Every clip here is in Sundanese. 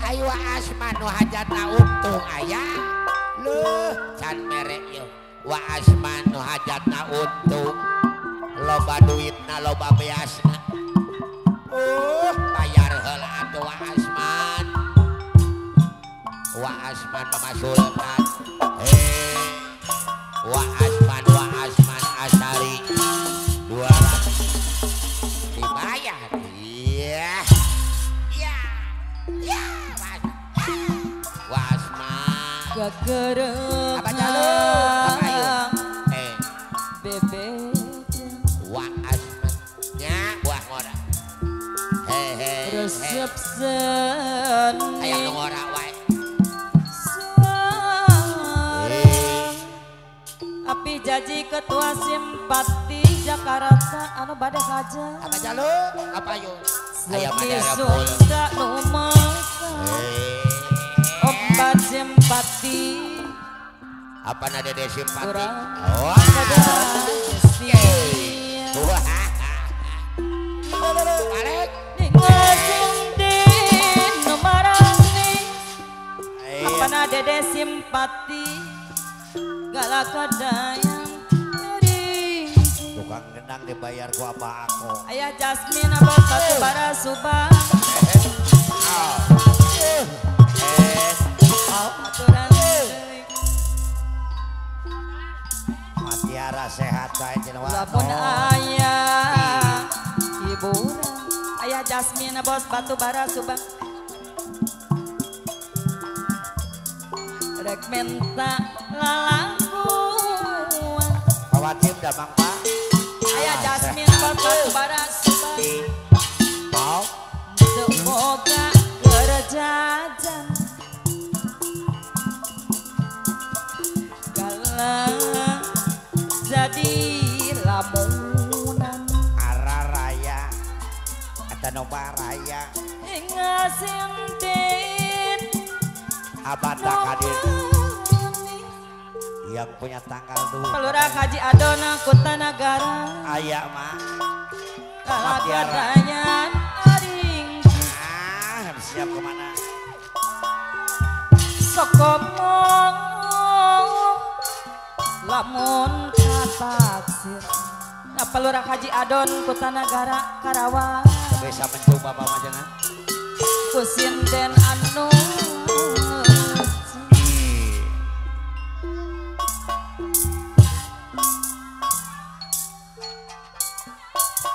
Ayo Asman nu hajatna untung aya. Leuh can mere ieu. Wa Asman nu hajatna untung. Loba duitna loba beasna. Bayar heula atuh Wa Asman. Wa Asman Mama Sultan. Wa Asman Asari 200 dibayar. Iya. Iya. Ya, Wa Asman. Kekereng. Apa jalur? Apa ayo? Bebe. Wa Asman nya buah ngora. Hehe. Resep seni. Hayang nu ngora wae. Api jaji ketua simpati Jakarta anu bade kaja. Apa jalur? Apa ayo? Aya Seni madara pul. Sunda nu maka. Obat simpati. Apa na dede simpati? Urang Wah. Wah. Balik. Ngasindin nu marani. Apa na dede simpati? Galakadayang ringki. Tukang gendang dibayar ku apa aku. Ayah Jasmine abot batu bara Subang. Aturan deui. Matiara sehat bae cenah. Lamun aya hiburan. Ayah Jasmine bos batu bara Subang. Rek menta lalakuan. Pak Wajib damang Pak. Ayah Jasmine bos batu bara Subang. Mau teu boga kerjajan. Kalah jadi lamunan. Ara raya eta nu baraya. Ngasintin Abada Kadir yang punya tanggal duit. Pelurah Haji Adona Kutanagara. Aya mah. Kalakadayan aring. Ah, siap kemana? Sokomo lamun kataksir. Nah, Pelurah Haji Adon Kutanagara Karawang. Bisa mencoba Bapak mah jangan. Kusinden anu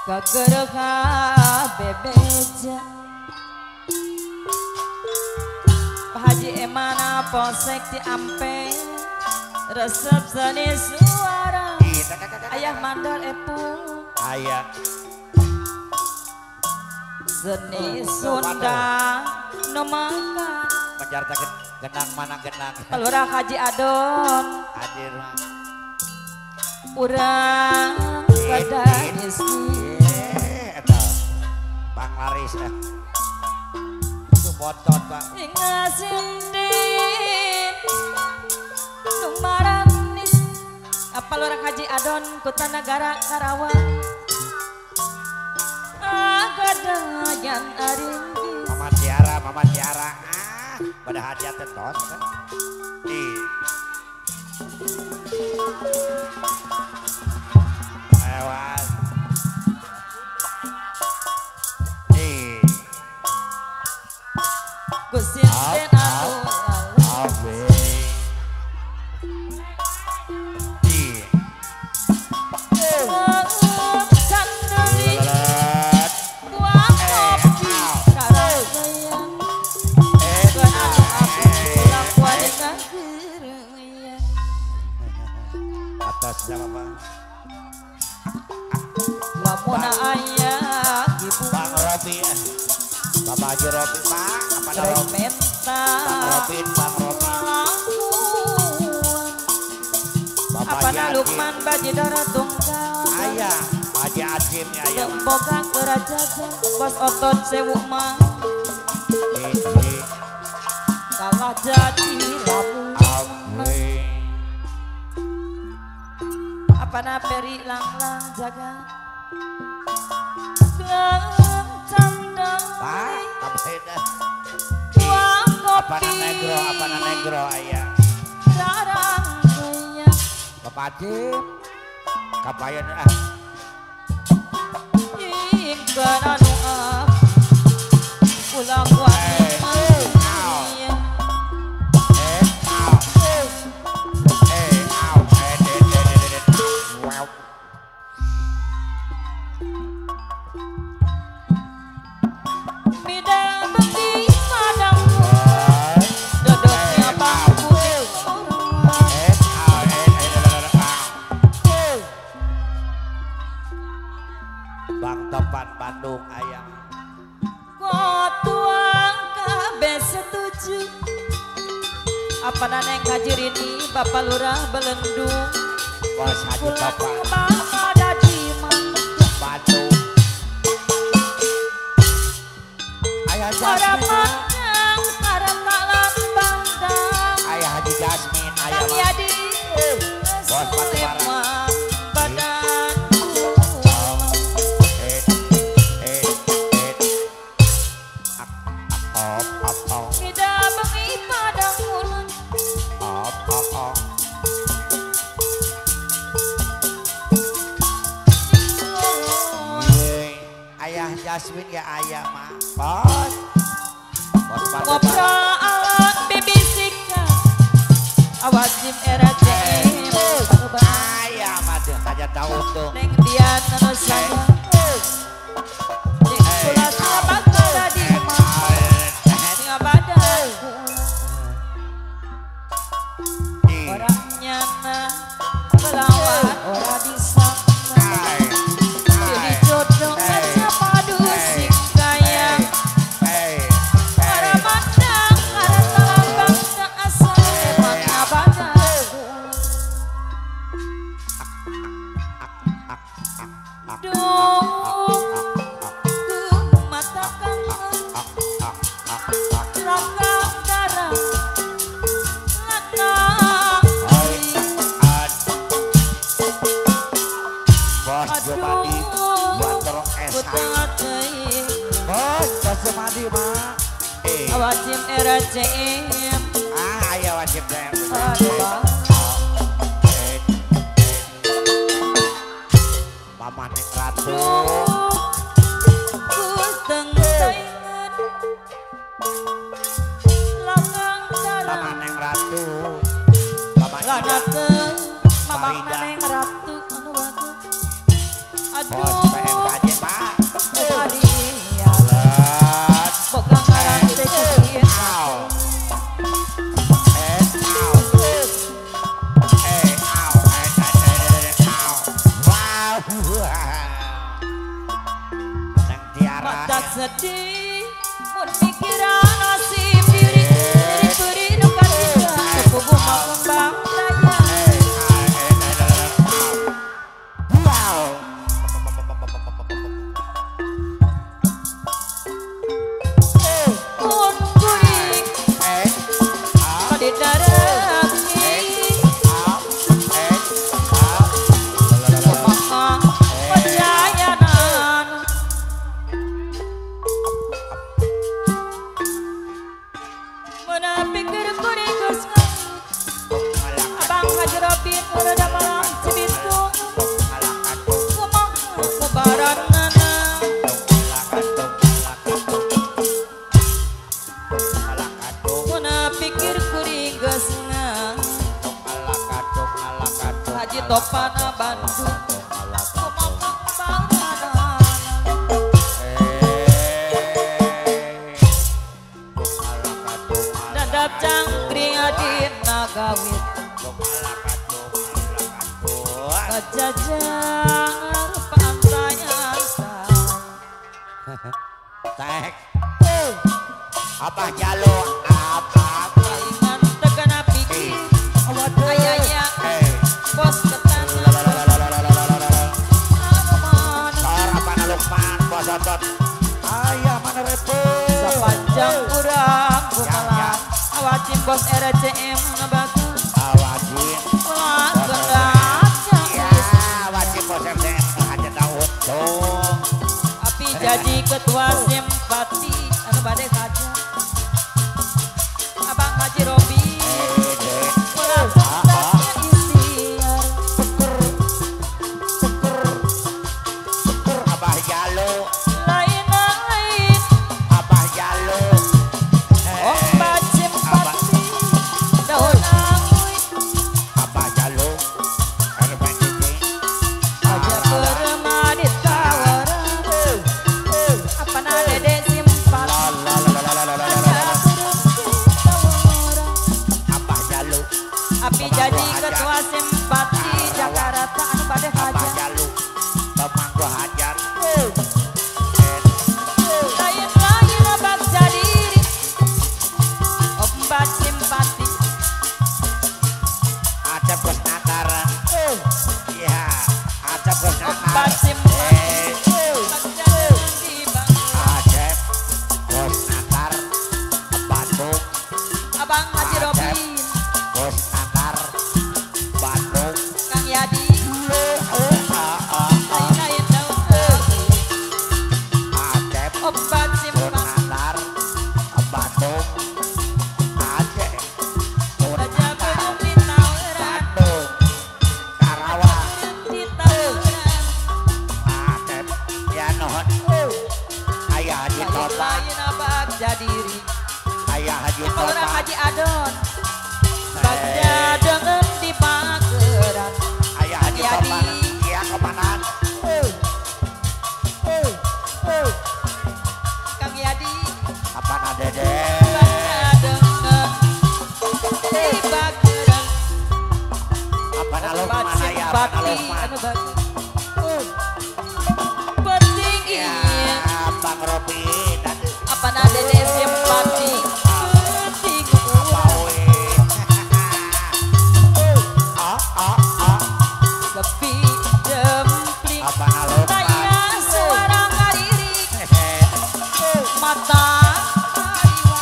kagerha bebeja. Pak Haji Emana Polsek Ciampea. Resep seni suara. Ayah mandor epul. Ayah seni Sunda nu maka. Menjarta genang mana genang. Pelurah Haji Adon. Hadir mah. Urang pada istri. Eta Bang Laris itu bocot Pak. Ngasindin nu maranis. Apa Lurah Haji Adon Kutanagara Karawang. Agadayan aringgi. Mama Tiara, Mama Tiara. Ah, pada hajat entos kan. Lewat. Kusinden anu Abe. Kopi karangaya. Atas siapa Pak? Lamun aya ibu Bang Robi, Bapak Haji Robi Pak, apa ada Robi? Bang Robin, Bang Robi. Bapak Apana Lukman Bajidor tunggal. Ayah, Haji Acim ya ayah. Boga kerajaan bos otot sewu mah. Kalah jadi lamun. Apana peri lang-lang jaga. Lang canda. Pak, kamu. Apana negro aya. Bapak Ajib kapayan ah. Ingkang anu ulang wani. Bang Topan Bandung ayam. Kotuang kabeh setuju. Apa neng Haji Rini Bapak Lurah Belendung. Bos Haji Topan. Bandung. Ayah Jasmine. Ayah Haji Jasmine. Ayah Bos Batubara. Jasmine ya ayah mah bos bos ngobrol bibisika awajib era JM ayah mah tuh saja tahu tuh neng Dian anu saya kula bakal di ngabadan ora nyana melawan ora bisa jadi jodoh wajib era JM. Ah, ayo wajib JM. Mama Neng Ratu. Mama Neng Ratu. Mama Mama Neng Ratu anu bagus. Aduh. Bos PMKJ, Pak. Sedih mun pikiran nasib diri diberi nu katiga sepupu kembang raya. Mun kuring pada darati kumaha percayanan. Abang Haji Robin udah malam Cibitung kumaha kubaranana kuna pikir kuring geus Haji Topana Bandung kumaha kubaranana dadap cangkring adina gawit jajar pantaian tek apa jalo apa palingan tegana pikir ayaya bos ketan sor apa Lukman bos otot ayah mana repot sepanjang kurang kumalah awajib bos RCM bagus awajib api jadi ketua simpati anu bade saja Haji Bapak Lurah Topan. Haji Adon. Bagja dengan di Pageran. Ayah Haji Yadi. Topan. Iya komandan. Kang Yadi. Apana Dede? Bagja dengan di Pageran. Apana Obat Lukman ayah, apana simpati Lukman. anu bagus. Penting Ya, Bang Robi dan apa Dede simpati penting apa we? Ah ah ah. Sepi dempling Apana Lukman? tanya suara ngaririk mata kariwa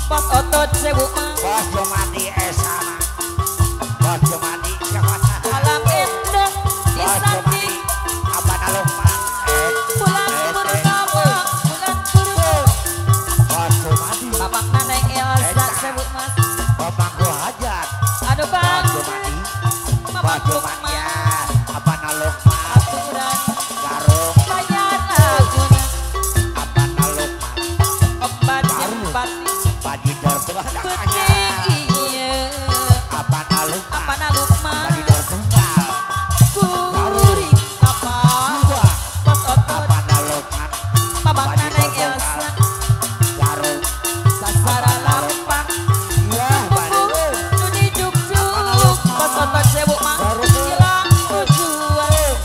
pas otot sewu mah Bos Jumadi esana. Bos Jumadi siapa? alam indah di Bos Jumadi. samping Apana Lukman? bulan purnama bulan purnama Bos Jumadi. Bapak Neneng Elsa sewu mas Bapak Hajat. aduh bang Bos Jumadi. Bapak Bos Jumadi Lukman ya. Apana Lukman? aturan Garung. bayar laguna Apana Lukman? obat simpati Bajidor penting iya Apana Lukman? apa Lukman Bajidor tunggal. kuring apa Dua. pas otot Apana Lukman? Bapak Neneng Elsa Garung. sasara lampang Ya, Bajidor. nu dijuk-juk pas otot sewu mah hilang tujuan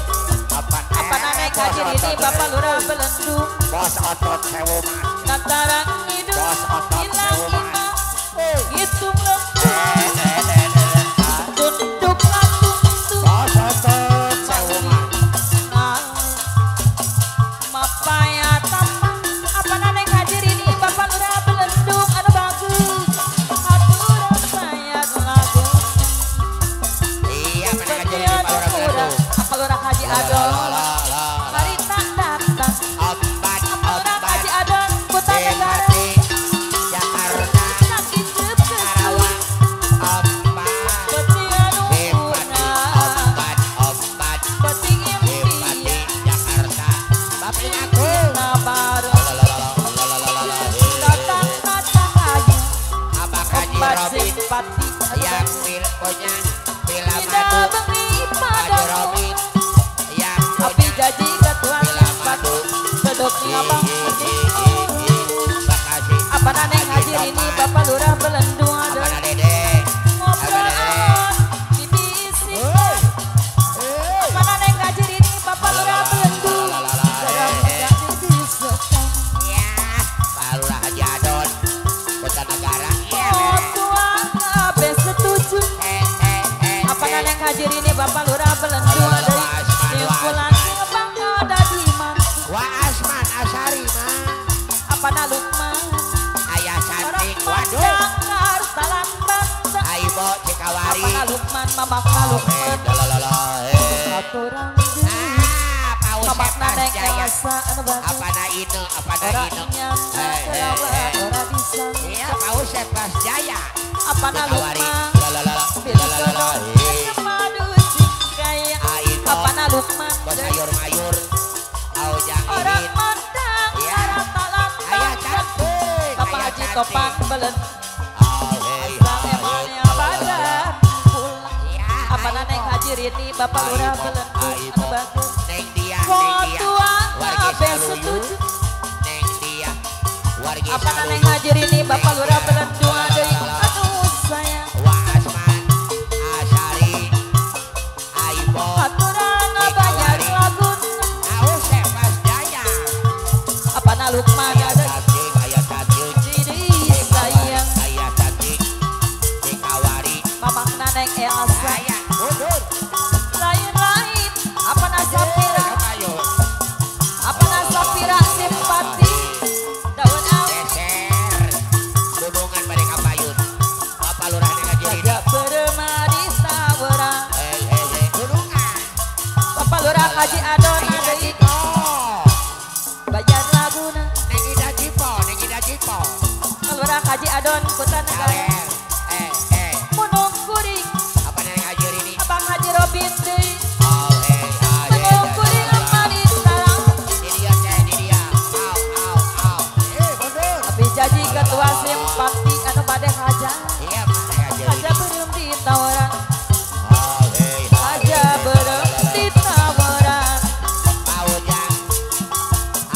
Apana apa naik haji ini Bapak Lurah Belendung Bos otot sewu mas. lantaran hidup Bos otot hilang sewu mas. imah hitung lembut Eh, eh, eh, eh, ah. tunduk atuh Bos otot sewu mas. Mapaya tampang apa naik haji ini Bapak Lurah Belendung anu bagus aturan bayar lagu Iya, mana ngaji ini Pak Lurah Belendung. Apa Lurah Haji Adon Harita datang Obat, Apa Lurah obat, Haji Adon Kota Negara Simpati, Jakarta, Sakit kesuwi Karawang, obat, Peti anu Simpati, obat, obat, Peti Simpati, impian Jakarta. Bapak aku. Nabar Datang datang ayu Abang Haji Obat Robin simpati yang punya pila Tidak madu. bengi Haji padamu Robin yang Api punya janji ketua pila simpati madu. Bedok ngabang Bekasi. Apa naneng haji ini Bapak Lurah Belendung ada Apa Dede? Ngobrol alon bibisi Apa naneng haji ini Bapak Lurah Belendung Jadi disekan Ya, Pak Lurah Haji Adon, Kota Negara. Iya, Oh mere. tua kabeh setuju Eh, eh, eh, Apa eh. naneng haji ini Bapak Lurah Belendung ada Simpulan bang ada di mana Wah Asman Asari mah. Apa na Lukman Ayah Orang cantik, waduh. mandang hartalan bangsa Aibo Cikawari. Apa na Lukman Mamak na Lukman Eh, lalalala, eh. Aturan deui Ah, Pak Usep Mamak na neng Jaya. Elsa anu bagus Apa na ino, apa na Ora ino. nyana Eh, eh, kelawan eh. ora disangka Iya, Pak Usep Jaya. Apa na Cikawari. Lukman Lalalala, Pilih lalalala, jodoh eh. Kemadu singkaya Aibo. Apa na Lukman Bos sayur mayur. Aujang Orang ini. mandang Iya. hartalan Ayah bangsa cantik. Bapak ayah Haji cantik. Topan Belen Oh, hey, Asal oh, emangnya hey. badan pulang Iya, Apa Aibo. neng Haji Rini Bapak Lurah Aibo, Belendung Aibo. anu bagus Neng dia, neng dia. Tua Wargi kabeh Saluyu. setuju Neng dia. Wargi Apa neng Saluyu. Haji Rini Bapak Lurah Belendung deui anu sayang Wah Asman, Asari, Aibo, Aturan bayar lagu Ausep Jaya. Apa na Lukman Ayah ada cantik, ayah cantik. jadi sayang Ayah cantik, Cikawari. Mamak neng Elsa Ayah, mundur. lain-lain apa na Sapira Ayo, apa na Sapira simpati daun awi geser. Gunungan bade kapayun. Bapak Lurah neng Haji Rini. Gak beremadi sawera Hei, hei, hei, gunungan. Bapak Lurah Haji Adon Neng Ida deui Cipo. bayar laguna Neng Ida Cipo, Neng Ida Cipo. Lurah Haji Adon Kota Negara Sawer. Eh, eh. Munung kuring Apa neng Haji Rini? Abang Haji Robin deui Oh, hey, ah, hey, Munung kuring amani sarang Di dia, teh, di dia. Au, au, au. Eh, mundur. Tapi janji ketua sim Pati anu bade hajat. Iya haja beureum ditawaran. Haja beureum ditawaran. Pak Ujang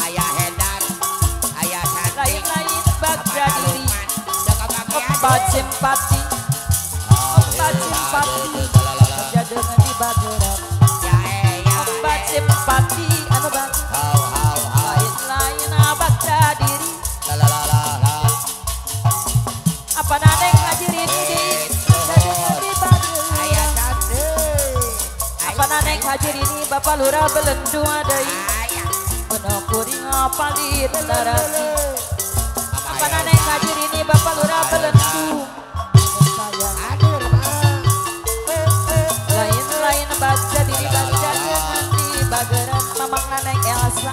Ayah Hendar Ayah Santi lain-lain bagja diri. Empat simpati empat simpati haja dengan dibageran. Empat simpati anu bagja lain-lain bagja diri. Apa naneng hajirin di apa naneng hajirini Bapak Lurah Belendung deui Meunang kuring palit tarasi. Apa naneng hajirini Bapak Lurah Belendung lain-lain bagja diri bagja dengan di bageran. Mamang naneng Elsa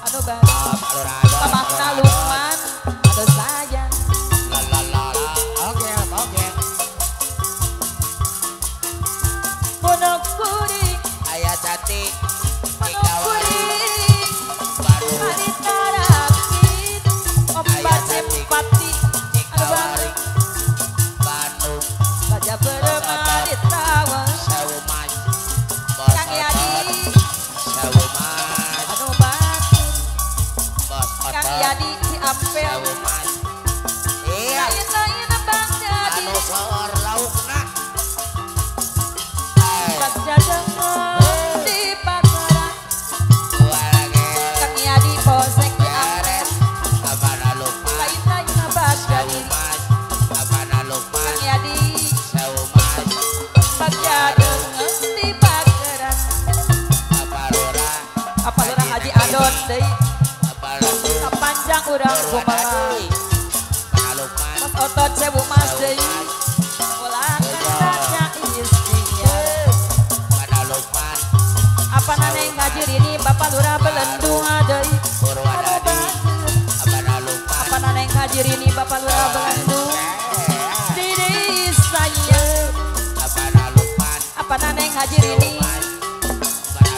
anu bagja Mamang Lukman anu sayang. Ayah cantik Cikawari baru tarakit empat simpati Cikawari Bandung raja beremadi tawar Sewu Mas Kang Yadi Sewu Mas anu batin Bos Kang Yadi si Ampel Sewu Mas iya lain-lain bangsa anu soor laukna bagja dengan di pasaran. Kang Yadi Polsek di Ampel lain-lain bagja diri. Kang Yadi bagja dengan di pasaran. Apa Lurah Haji Adon deui kapanjang urang kumaha Mas Otot Sewu Mas deui ulah tanya istiar. Apa naneng hajirini Bapak Lurah Belendung deui apa naneng hajirini Bapak Lurah Belendung diri saya. Apa naneng hajirini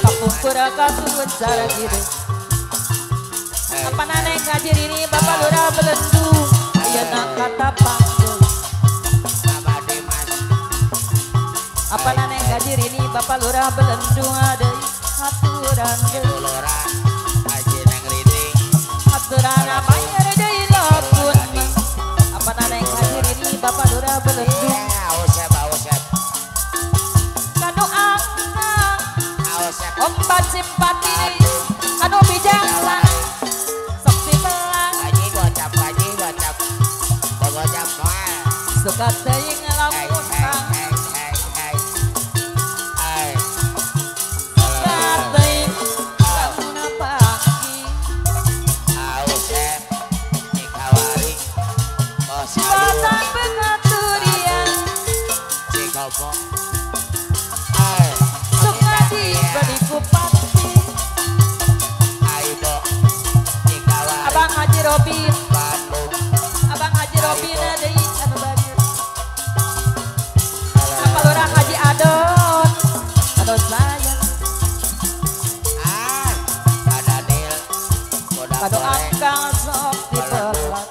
kapungkur kasuun cara gitu. Apa naneng hajirini Bapak Lurah Belendung ayeuna kata panggung. Apa naneng hajirini Bapak Lurah Belendung deui aturan deui aturan bayar deui lopun. Apa naneng hajirini Bapak Lurah Belendung kanu angkang empat simpati anu bijaksana sok sibelang suka teuing lamun pang suka teuing lamun panggi. Batang pengaturian suka diberi kupati. Abang Haji Robin Abang Haji Robin deui anu bageur. Apa Lurah Haji Adon anu sayang kado angkang sok dipelak.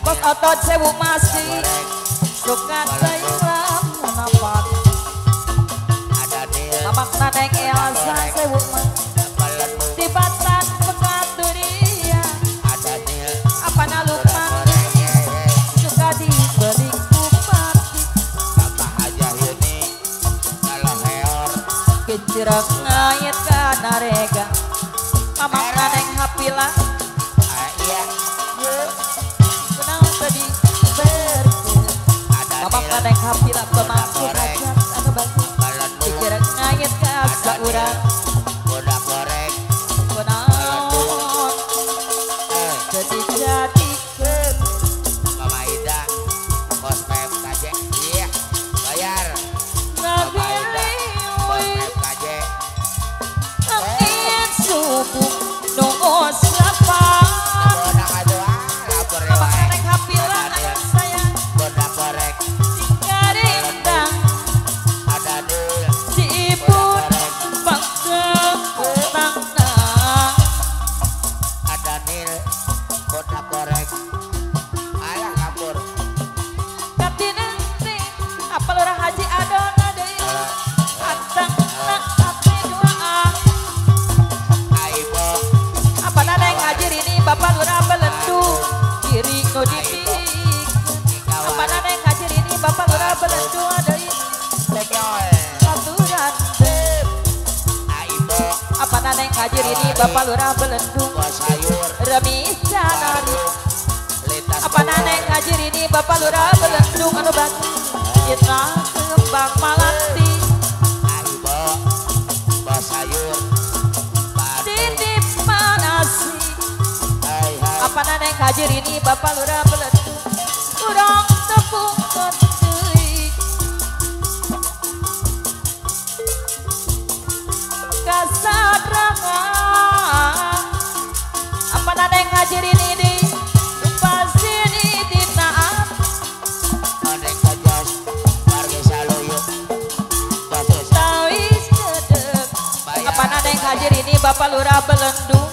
Bos Otot Sewu Mas suka teuing lamun pati. Mamang naneng Elsa Sewu Mas di Batan Pekaturian. Apa Lukman suka dibeli kupati. Kecirek ngait kana rega. Mamang naneng Hapila kunaon tadi berku. Mamang naneng Hapila pemangku hajat anu bagus. Kecirek ngait ka saurang kunaon jadi jadikeun. Mama Ida Bos PMKJ iya bayar Mama Ida Bos PMKJ Angin subuh nunggu siapa. Nu dipikeun apa neng Haji Rini Bapak Lurah Belendung deui aturan apa neng Haji Rini Bapak Lurah Belendung Remis Janari apa neng Haji Rini Bapak Lurah Belendung anu batu Itra kembang malati titip manasi apa neng Haji Rini Bapak Lurah Belendung urang tepung deui kasadrangan apa neng Haji Rini di pasini dinaat tawis dedeg apa neng Haji Rini Bapak Lurah Belendung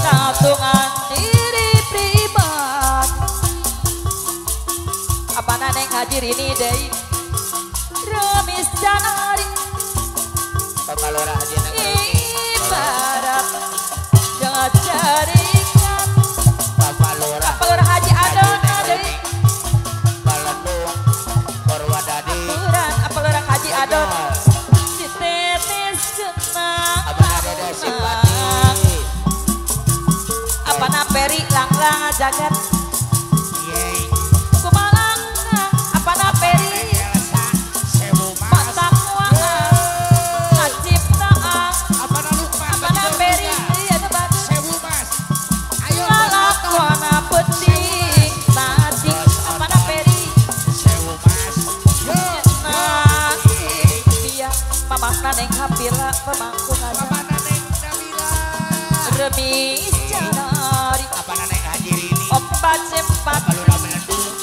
tatungan diri pribadi apa neng Haji Rini deui Remis Janari Bapak Lurah Haji ibarat jangan carikan Bapak Lurah Bapak Lurah Haji Adon deui Belendung Purwadadi aturan Bapak Lurah Haji Adon si tetes cenang apa na peri langlang jagat kumalang apa na peri patakwa ngaciptaan apa na Lukman apa na peri anu batu sewu mas ayo lalakona penting tadi apa na peri sewu mas yo nah iya mamahna neng Hapila pemangku ngajar mamahna neng Nabila Remis Janari apa neng Haji Rini opat sempat Bapak Lurah Belendung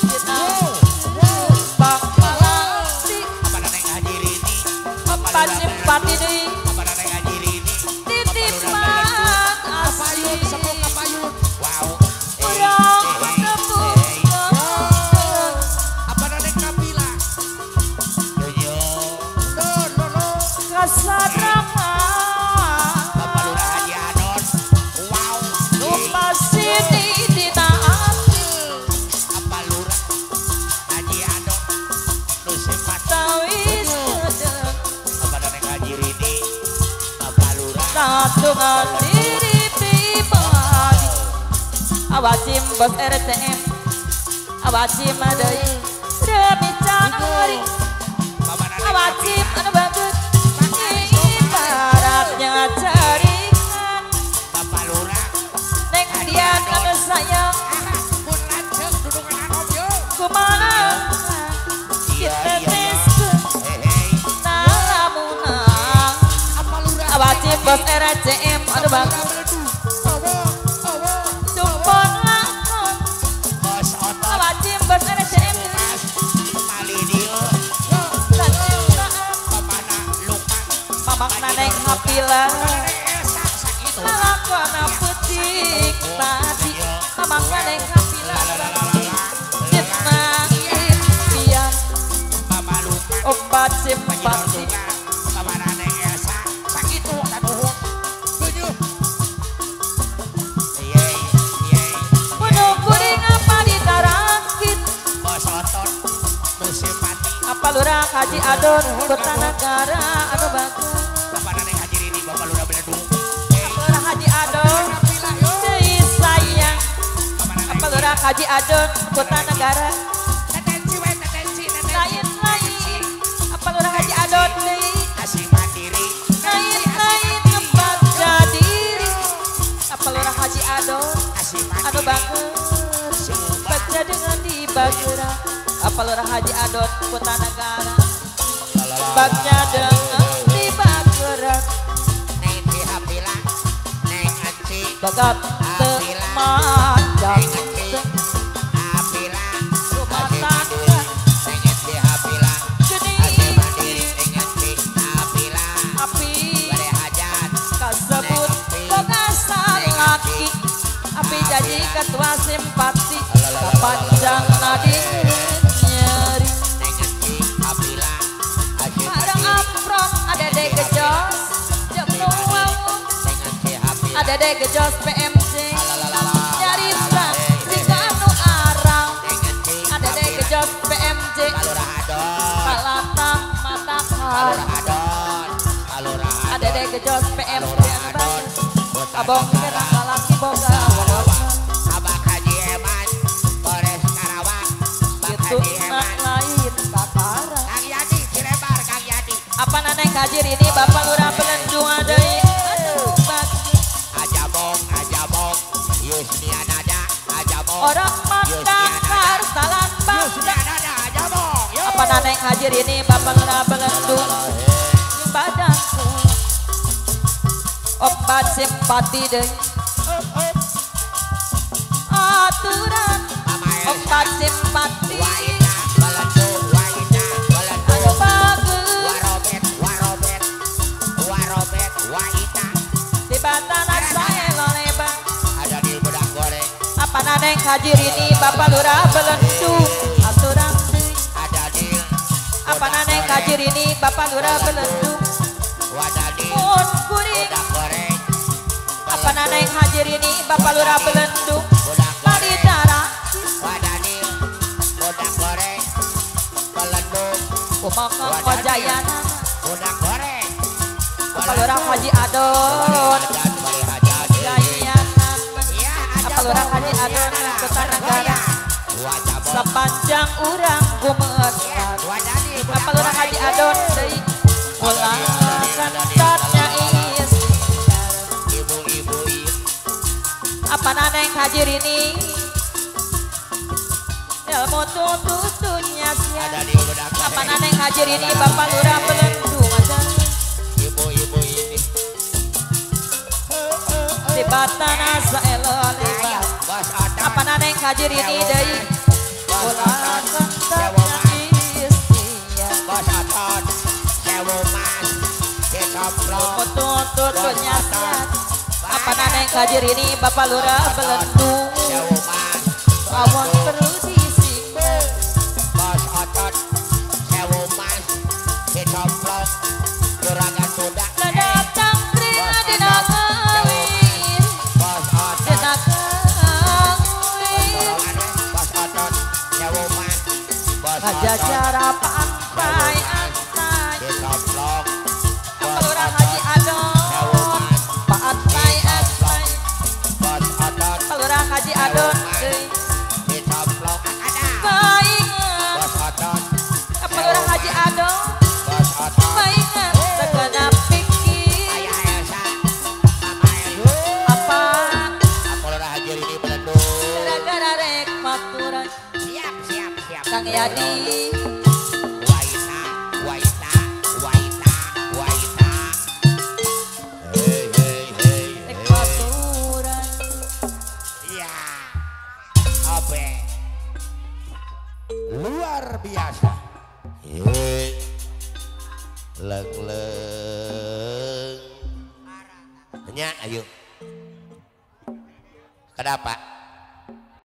Bang Malati apa neng Haji Rini opat sempat ini apa neng Haji Rini titipan kapayun sepung kapayun wow urang tepung apa neng Nabila yo yo kasadrangan Bapak Lurah Haji Adon wow lupa sini dina ati Bapak Lurah Haji Adon nu sepat tawis dedeg apa neng Haji Rini Bapak Lurah tatungan diri pribadi awacim bos RCM awacim deui Remis Janari awacim anu bagus ibaratnya carikan Bapak Lurah neng Dian anu sayang pun lanceuk dudungan anom yo kumaha kita teskeun nalamunang Apa Lurah awacim bos RCM anu bagus sumpon lakon bos otot awacim bos RCM mas mali dieu ciptaan papana Lukman mamangna neng Hapila neng Elsa sakitu lalakona peuting tadi mamangna neng Hapila Cipta impian Mama Lukman opat simpati papana neng Elsa sakitu tanuhun tujuh ye ye Puno kuring apa ditarakit bos otot nu simpati Apa Lurah Haji Adon Kota Negara anu bagus papana neng Haji Rini Bapak Lurah Belendung Apa Lurah Haji Adon deui sayang Apa Lurah Haji Adon Kota Negara tetensi we tetensi tetensi lain-lain Apa Lurah Haji Adon deui asih mandiri lain-lain ngebaca diri Apa Lurah Haji Adon asih anu mandiri bagus baca dengan dibagera Apa Lurah Haji Adon Kota Negara baca dengan dibagera neng Hapila neng Anci bagat temanjang neng Anci Hapila rumah tangga neng Anci Hapila geni asih mandiri neng Anci Hapila api bade hajat kasebut boga salaki api jadi ketua simpati kapanjang nadi nyeri neng Anci Hapila asih bareng mandiri amprok ada deh gejos jam nuwau neng Anci Hapila ada deh gejos PMC nyarita jika anu arah gejos PMJ Palurah Adon Palatang Matakar Palurah Adon Palurah Adon Adede gejos PMJ Abong kena lalaki boga Abah Haji Eman Kores Karawang Bang Haji Eman lain kakara Kang Yadi Cirebar Kang Yadi Apa naneng kajir ini Bapak Lurah Belendung adai aduh bagi Ajabong Ajabong Yusnianada Ajabong Orang Matakar salan bangga Yusnianada Ajabong Apa naneng hajir ini Bapak Lurah Belendung badanku obat simpati deh aturan obat simpati anu bagus Warobet warobet warobet waita di batana saya lolebang ada di bedak goreng apa naneng hajir ini Bapak Lurah Belendung aturan deh ada di apa naneng hajir ini Bapak Lurah Belendung wadadi kuring bedak goreng apa naneng hajir ini Bapak Lurah Belendung mari darah wadani bedak goreng Belendung kumaha kojayana bedak goreng Bapak Lurah Haji Adon Jayana Bapak Lurah Haji Adon Kertanegara sepanjang urang gumetar Bapak Lurah Haji Adon deui ulah kantatnya istiar ibu-ibu apa naneng hajir ini ilmu tututunya siar apa naneng hajir ini Bapak Lurah Belendung aja ibu-ibu ini di batana saelo lebar apa naneng hajir ini deui ulah kantatnya istiar bos otot sewu mas dicomplok tututunya siar apa naneng hajir ini Bapak Lurah Belendung sewu mas awon perlu disinggah bos otot sewu mas dicomplok juragan muda datang terima dina kawin bos otot dina kawin bos otot sewu mas bos aja otot cara pantai antai dicomplok Bapak Lurah Haji Adon pantai antai bos otot Bapak Lurah Haji Adon deui dicomplok ada baingan bos otot Bapak Lurah Haji Adon bos otot baingan terkena pikir Ayah Elsa Mama Elsa apa Apa Lurah Haji ini Belendung gara-gara rek maturan siap siap siap Kang Yadi Waita waita waita waita hei hei hei rek maturan iya obe luar biasa hei leng leng nya ayo kenapa